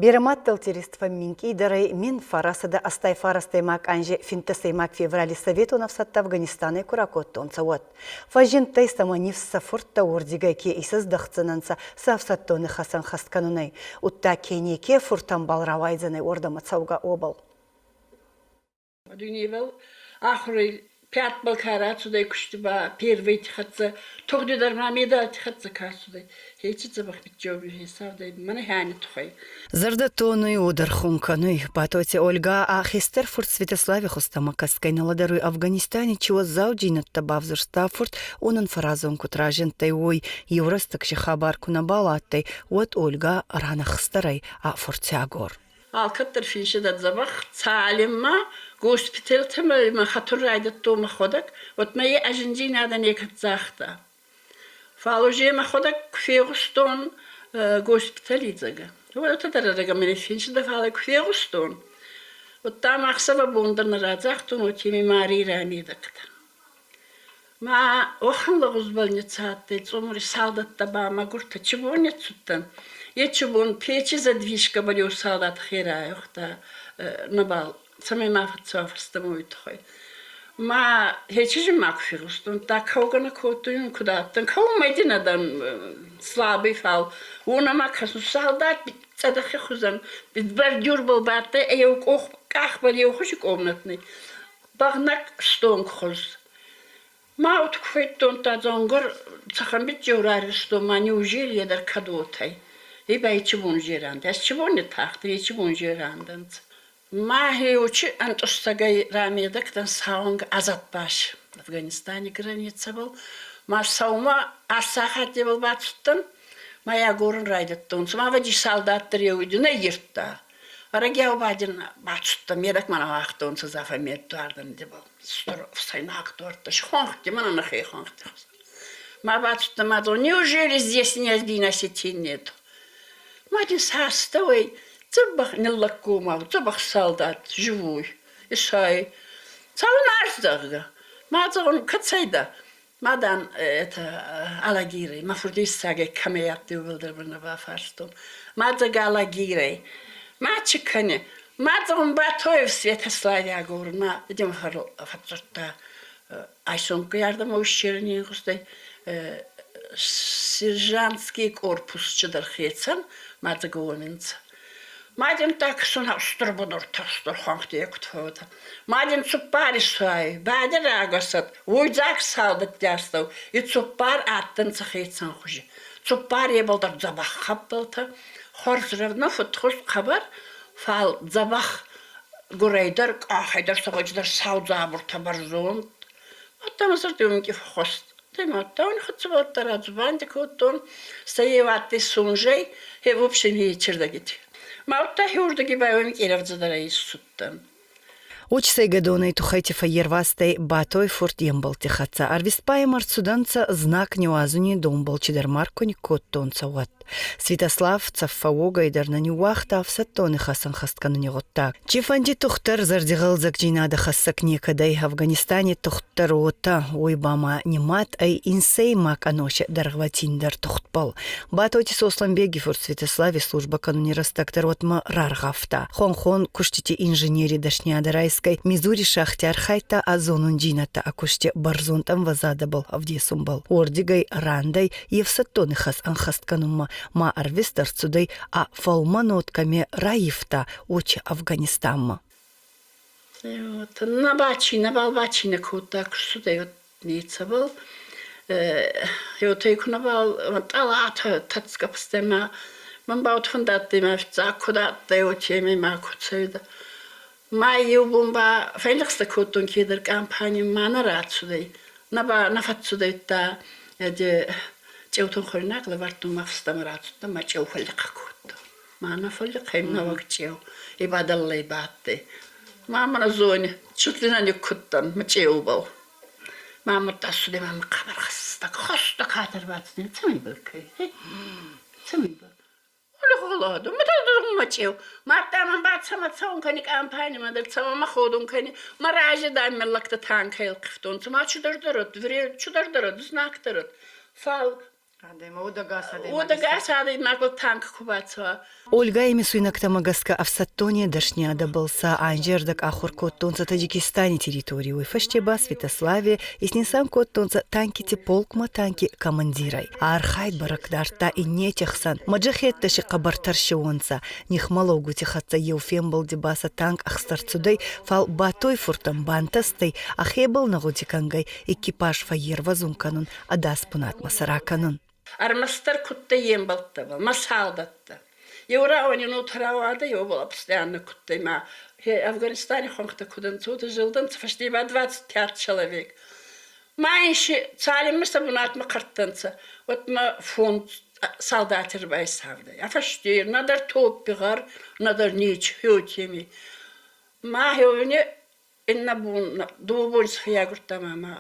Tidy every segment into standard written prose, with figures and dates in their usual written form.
Берӕ мадтӕлти рист фӕмминкъийдӕр ӕй 1989 анзи 15 феврали Советон ӕфсӕдтӕ Афганистанӕй ку ракодтонцӕ, уӕд. Фӕззиндтӕй сӕмӕ нифс сӕ фурттӕ уордигӕй ке исӕздӕхдзӕнӕнцӕ сӕ ӕфсӕддон ихӕс ӕнхӕст кӕнунӕй, удта ке неке фуртӕнбӕл рауайдзӕнӕй уордӕмӕ цӕугӕ, уобӕл. Дунебӕл ахурӕй пятбӕл ка рацудӕй кусти ба первойти хӕццӕ, тугъди дӕр ма медалти хӕццӕ ка цудӕй, еци дзӕбӕх биччеуби хецаудӕй мӕнӕ хӕни туххӕй. Зӕрдӕ тонуй, уодӕрхун кӕнуй. Батойти Ольгӕ ӕ хестӕр фурт Святослави хузтӕмӕ кӕсгӕй нӕ лӕдӕруй Афганистани чи уӕззауджийнӕдтӕ бавзурста фурт, уонӕн фӕразон куд разиндтӕй, уой. Еу рӕстӕг си хабар ку нӕбал адтӕй, уӕд Ольгӕ ранӕхстӕр ӕй ӕ фурти агор. Алкӕддӕр финсидӕ дзӕбӕх, цалинмӕ госпитӕлтӕмӕ мӕ хатур райдӕдтон мӕхуӕдӕг, уӕдмӕ е ӕзиндзийнадӕ некӕд загъта. Фал уже мӕхуӕдӕг ку фегъустон госпитали дзӕгӕ. Уотӕ дӕр ӕрӕгӕ мӕ финсидӕ, фал ку фегъустон, уӕдта ма ӕхсӕвӕ бон дӕр нӕ радзагътон, уотемӕй Марий рамедӕгтӕн. Ма уӕхӕн лӕгъуз больницӕ адтӕй, цъумури салдӕттӕ ба мӕгуртӕ чи бон не цудтӕн. Ечи бон печи задвижкӕбӕл еу салдат хе райуагъта нӕбал, цӕмӕй ма фӕццӕуа фӕстӕмӕ, уой туххӕй. Ма хечи ма ку фегъустон, та кӕугӕ нӕ кодтон, куд адтӕн, кӕун мӕйдинӕ дӕн слабый, фал уонӕмӕ кӕсун салдат цъӕдӕхи хузӕн бордюрбӕл бадтӕй, еу къох къахбӕл еу хузи комнатни. Бӕгънӕг стонгхуыз. Ма уд куы федтон та дзонгор цӕхӕн биччеу рарвистон, ма неужели е дӕр кӕд уотӕй? Е ба ечи бон жеранд. Ӕз чи бон не тахтӕн, ечи бон жерандӕнцӕ. Ма хеучи ӕнтъустӕгӕй рамедӕг дӕн сауӕнг Азатбаш, Афганистани границӕбӕл. Ма сӕумӕ 8 сахаттебӕл бацудтӕн, ма агорун райдӕдтон. Цума ӕвӕджи салдат дӕр еу нӕ ирдта. Ӕрӕгиау ба дин бацудтӕн, медӕг мӕ уагътонцӕ Зафа меддуардӕн дебӕл. Ӕфсӕйнаг дуӕрттӕ, хонхти, мӕнӕ нӕхе хонхти. Ма бацудтӕн, ма неужели здесь ни один осетин нет? Ма дин састӕуӕй дзӕбӕх ниллӕггомау, дзӕбӕх салдат, живой. Исай. Цӕун арс, зӕгъгӕ. Ма зӕгъун, кӕцӕй дӕ? Ма, дан, это Алагирӕй. Мӕ фурдиссагӕй кӕмӕй адтӕй, уӕлдӕр мӕ нӕ бафарстон. Ма дзӕг Алагирӕй. Ма чи кӕне? Ма зӕгъун, Батоев Святослави агорун. Ма идем фӕдздзурдта айсонккой ардӕмӕ ущерни гъустӕй сержантский корпус чидӕр хецӕн, ма дзӕг уоминцӕ. Мадин так сuna устур будуртӕ устур хуӕнхти куд фӕууотӕ. Мадин цуппар исуай, бӕди рагосӕд, уойдзаг салдӕтти астӕу и цуппар адтӕнцӕ хецӕн хузи. Цуппар ебӕлдӕр дзӕбӕх хӕппӕлтӕ, хуӕрзрӕвнӕ фудхуз хъӕбӕр, фал дзӕбӕх гурӕй дӕр, къахӕй дӕр, сӕгъӕджидӕр сау дзабуртӕ бӕрзонд. Уӕдта мӕ зӕрди фӕххуӕст. Темӕттӕн хӕццӕ радзубанди кодтон, сӕ еу адтӕй Сунжӕй, he в общем чердӕгити. Ма удта хеурдӕги ба уоми къерӕвдзӕдӕрӕй иссудтӕн. Уоч сӕйгӕдонӕй туххӕйти фӕййервазтӕй Батой фурт е мбӕлтти хӕццӕ. Ӕрвистбайӕмӕ ӕрцудӕнцӕ знаг ниуазуни донбӕл чидӕр марко никкодтонцӕ, уӕд. Святослав цӕф фӕууогӕй дӕр нӕ ниууагъта ӕфсӕддон ихӕс ӕнхӕст кӕнуни гъуддаг. Чифӕнди тухтӕр зӕрдигъӕлдзӕгдзийнадӕ хӕссӕг некӕд ӕй Афганистани тухтдӕр уотӕ, уой ба ма нимад ӕй инсӕймаг ӕноси дӕргъвӕтиндӕр тухтбӕл. Батойти Сосланбеги фурт Святослави службӕ кӕнуни рӕстӕг дӕр уотмӕ раргъавта. Хуӕнхон кустити инженери дӕсниадӕ райсгӕй, Мизури шахти архайдта ӕ зонундзийнӕдтӕ ӕ кусти бӕрзонд ӕмвӕзадӕбӕл ӕвдесунбӕл. Уордигӕй рандӕй е фсӕддон ихӕс ӕнхӕст кӕнунмӕ ма ӕрвист ӕрцудӕй ӕ фӕлмӕн кӕми раййивта, уочи Афганистанмӕ. На бачи, нӕбал бачийнӕ кодта, куд нецӕбӕл. Еутӕй ку нӕбал тъалатӕ тӕцгӕ ма мӕн ба фӕндадтӕй мӕ фиццаг куд адтӕй, уотемӕй ма куд цӕуидӕ. Ма еу бон ба фӕллӕгъстӕ кодтон кедӕр компани ма нӕ рацудӕй. Нӕ ба нӕ фӕццудӕй де цъеутӕн хуӕруйнаг лӕвардтон ма фӕстӕмӕ рацудтӕн ма цъеу фӕллихъӕ кодтон. Ма нӕ фӕллихъӕй нӕуӕг цъеу. И ба дӕллӕй бадтӕй. Ма мӕнӕ зони, чуть ли нӕ никкудтӕн мӕ цъеубӕл. Мама тасуде мама хъӕбӕр хӕстӕг, хӕстӕг хатӕр бацудӕй. Цӕмӕй бӕлкӕй? Цӕмӕй бӕл? Холоду. Ма чъеу. Мадта мӕн ба цӕмӕ цӕун кӕни кампанимӕ дӕр, цӕмӕ мӕ ходун кӕни. Мӕ рази дӕр мӕ лӕгтӕ танкӕй ӕлхъивтонцӕ. Ма чудӕр дӕр, чудӕр дӕр, знаг дӕр. Фал Удӕгас адӕймагыл танк куы бацӕуа. Ольгӕ имисуйнӕгтӕмӕ гӕсгӕ ӕфсӕддони дӕсниадӕбӕл сӕ анзӕрдӕг ахур кодтонцӕ Таджикистани территорий, уой фӕсте ба Святославе иснисан кодтонцӕ танкити полкмӕ танки командирӕй. Архайд бӕрӕг дардта иннети хсӕн. Маджахеттӕ си хъӕбӕр тӕрсиуонцӕ. Нихмӕлӕугути хӕццӕ еу фембӕлди ба сӕ танк ӕхсӕрцудӕй, фал Батой-фуртӕн бантӕстӕй ӕхебӕл нӕ гъуди кӕнгӕй экипаж фӕййервӕзун кӕнун ӕдас бунатмӕ сӕ ракӕнун. Ӕрмӕстдӕр кудтӕ е мбӕлттӕбӕл, мӕ салдӕттӕ. Еу рауӕни нотӕрауадӕ, еу постоянно кудтӕй ма Афганистани хуӕнхтӕ куд ӕнцотӕ зилдӕнцӕ, фӕсте ба 25 человек. Ма ин си цалинмӕ сӕ бунатмӕ хъӕрттӕнцӕ, уӕдмӕ фонд салдати ӕрбайсавдӕй. А фӕсте нӕдӕр топпи гъӕр, нӕдӕр ничего теми. Ма хеуни иннӕ бон дууӕ бони фӕййагурдта ма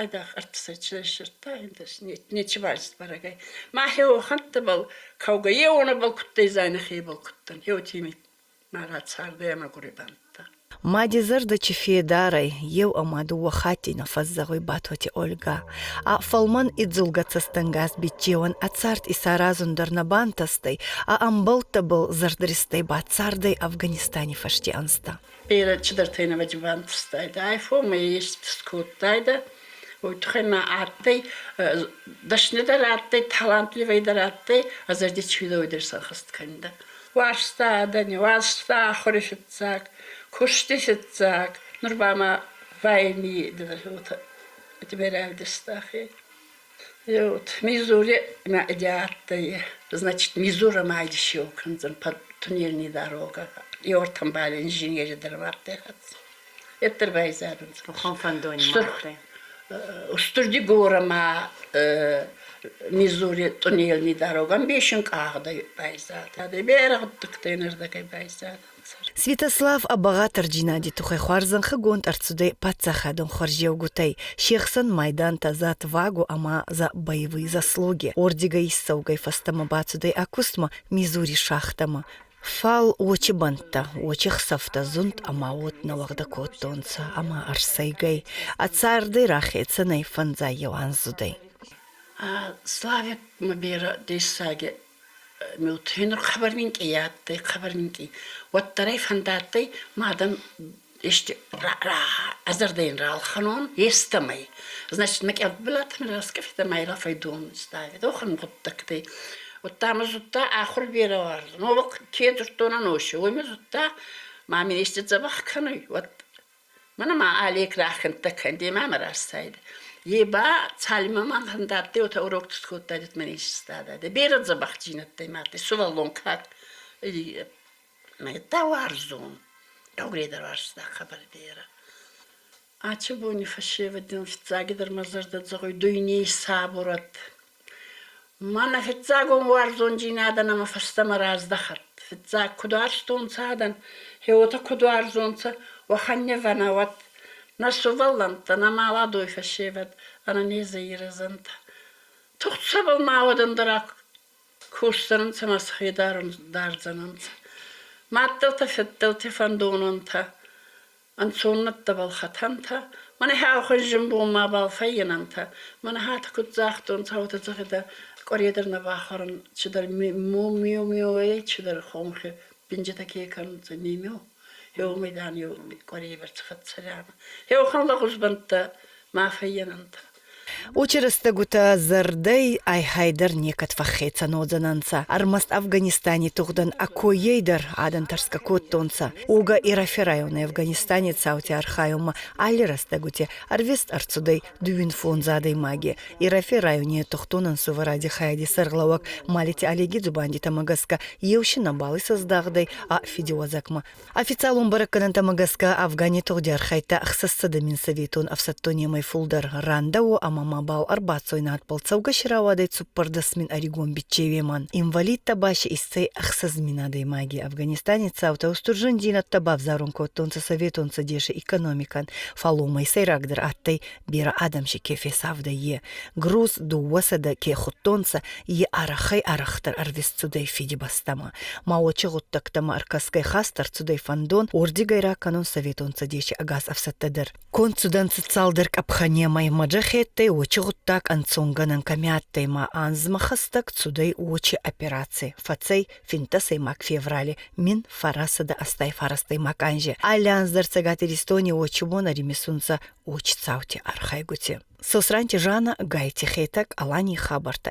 айдагъ ӕртӕсӕрдта нечи бӕрӕг ӕй. Ма хеуӕхӕнттӕбӕл кӕугӕ еуонӕбӕл кудтӕй зайнӕхебӕл кудтӕн, хеутими ма рацардӕй ӕма гуребӕнттӕ. Мади зӕрдӕ чи федарӕй, еу ӕма дууӕ хатти нӕ фӕззӕгъуй Батоти Ольгӕ. Ӕ фӕлмӕн идзулгӕ цӕстӕнгас биччеуӕн ӕ цард исаразун дӕр нӕ бантӕстӕй, ӕ ӕмбӕлттӕбӕл зӕрдристӕй бацардӕй Афганистани фӕсте ӕнзтӕ. Берӕ чидӕртӕ нӕвӕджи бантӕстайдӕ. Айфонмӕ ест скодтайдӕ. Уой туххӕй ма адтӕй, дӕснидӕр адтӕй, талантливӕйдӕр адтӕй, а зӕрди чидӕр сӕнхӕст кӕнидӕ. Уарзта адӕни, уарзта ахури фиццаг, кусти фиццаг. Нур ба ма войни теперь ӕвдистахи. Вот Мизури мӕ адтӕй, значит, Мизура ма еще кӕндзӕн под туннельный дорога. И ортамбали инженери дӕр адтӕй хӕццӕ. Эддӕр байзадӕнцӕ. Хон фӕндони ма адтӕй. Устур Дигора ма Мизури туннельный дорога ӕмбесин къагъдӕй байзадӕй. Берӕ гъуддӕгтӕй нурдӕгӕй байзадӕнцӕ. Святослав ӕбӕгъатӕрдзийнади туххӕй хуарзӕнхӕгонд ӕрцудӕй паддзахадон хуӕрзеугутӕй, се хсӕн майдантӕ за отвагу ӕма за боевые заслуги. Уордигӕй иссӕугӕй фӕстӕмӕ бацудӕй ӕ кустмӕ Мизури шахтӕмӕ. Фал уочи бӕнттӕ, уочи хсӕвтӕ зунд ӕма уод нӕуӕгдӕ кодтонцӕ ӕма ӕрсӕйгӕй ӕ цардӕй рахецӕнӕй фӕндзай еу анздзудӕй. Славик ма берӕ дессаги милтхенр хъӕбӕр минкъий адтӕй, хъӕбӕр минкъий. Уӕддӕр ӕй фӕндадтӕй мадӕн ести ӕ зӕрдӕ ин ралхӕнон естӕмӕй. Значит, мӕ къелбилатӕн раскъӕфетӕ ма Ирӕфӕй дон ставид. Охӕн гъуддӕгтӕй. Удта мӕ зудта ахур берӕ уарзун. Новок ке дзурдтон ӕноси, уой мӕ зудта, ма мин ести дзӕбӕх кӕнуй, уӕд Мӕнӕ ма Олег рахӕнттӕ кӕнди ма мӕ растайдӕ. Е ба цалинмӕ мӕн фӕндадтӕй, уотӕ урок скодтайдӕ, мӕн исистадайдӕ. Берӕ дзӕбӕхдзийнӕдтӕй ма адтӕй, сувӕллон как мӕ уарзун. Еугурейдӕр уарзта хъӕбӕр берӕ. Ачи бони фӕсевӕдӕн фиццагидӕр мӕ зӕрдӕ зӕгъуй дуйней сабурад. Мӕнӕ фиццагон уарзондзийнадӕ нӕмӕ фӕстӕмӕ раздӕхӕд. Фиццаг куд уарзтонцӕ адӕн, гье уотӕ куд уарзонцӕ, уӕхӕн нивӕ уӕд. Нӕ сувӕллӕнттӕ, нӕ маладой фӕсевӕд ӕнӕнезӕй ирӕзӕнтӕ. Тухт цӕбӕл ма уӕд ӕндӕра косдзӕнӕнцӕ ма сӕхе дардзӕнӕнцӕ. Мадтӕлтӕ, фиддӕлти фӕндонӕнтӕ ӕнцон нӕдтӕбӕл хӕтӕнтӕ, мӕнӕ хӕххон зинбон мабал фӕййинӕнтӕ, мӕнӕ хатт куд загътонцӕ, уотӕ зӕгъидӕ, къуӕре дӕр нӕ бахуӕрӕн, чидӕр миу-миуӕй, чидӕр хонхи бинджитӕ ке кӕнунцӕ, мимиу. Еумӕй, дан, еу къуӕрей бӕрцӕ фӕццӕрианӕ. Еуӕхӕн лӕгъуз бӕнттӕ ма фӕййинӕнтӕ. Уоци рӕстӕгутӕ зӕрдӕй айхайдӕр некӕд фӕххецӕн уодзӕнӕнцӕ. Ӕрмӕст Афганистани тугъдӕн ӕ коййӕй дӕр адӕн тӕрсгӕ кодтонцӕ. Уогӕ Ирӕфи райони Афганистани цаути архайунмӕ алли рӕстӕгути ӕрвист ӕрцудӕй дууин фондз адӕймаги. Ирӕфи райони тугъдон ӕнсувӕради хайади сӕргълӕууӕг Малити Олеги дзубандитӕмӕ гӕсгӕ еу си нӕбал исӕздагъдӕй ӕ фидиуӕзӕгмӕ. Официалон бӕрӕггӕнӕнтӕмӕ гӕсгӕ Афгани тугъди архайдта 600 000 советон ӕфсӕддонемӕй фулдӕр рандӕуо ӕма мабал ӕрбацӕуй надбӕл цӕугӕ си рауадӕй 14 000 ӕригон биччеуемӕн. Инвалидтӕ ба си иссӕй 6 000 адӕймаги. Афганистани цаутӕ устур зундзийнӕдтӕ бавзарун кодтонцӕ Советон Цӕдеси экономикӕн, фал уомӕй сӕйрагдӕр адтӕй берӕ адӕм си ке фесавдӕй, е. Груз 200 ке худтонцӕ, е арӕхӕй-арӕхдӕр ӕрвист цудӕй Фидибӕстӕмӕ. Ма уочи гъуддӕгтӕмӕ ӕркӕсгӕй хаст ӕрцудӕй фӕндон уордигӕй ракӕнун Советон Цӕдеси ӕгас ӕфсӕдтӕ дӕр. Конд цудӕнцӕ цалдӕр къӕпхӕнемӕй маджахеттӕй. Адтӕй уочи гъуддаг ӕнцонгӕнӕн кӕми адтӕй ма анзмӕ хӕстӕг цудӕй уочи операци. Фӕцӕй финддӕсӕймаг феврали 1989 анзи. Алли анз дӕр Цӕгат Иристони уочи бон ӕримисунцӕ уочи цаути архайгути. Сосранти Жанна, Гайти Хетӕг, Аланий хабӕрттӕ.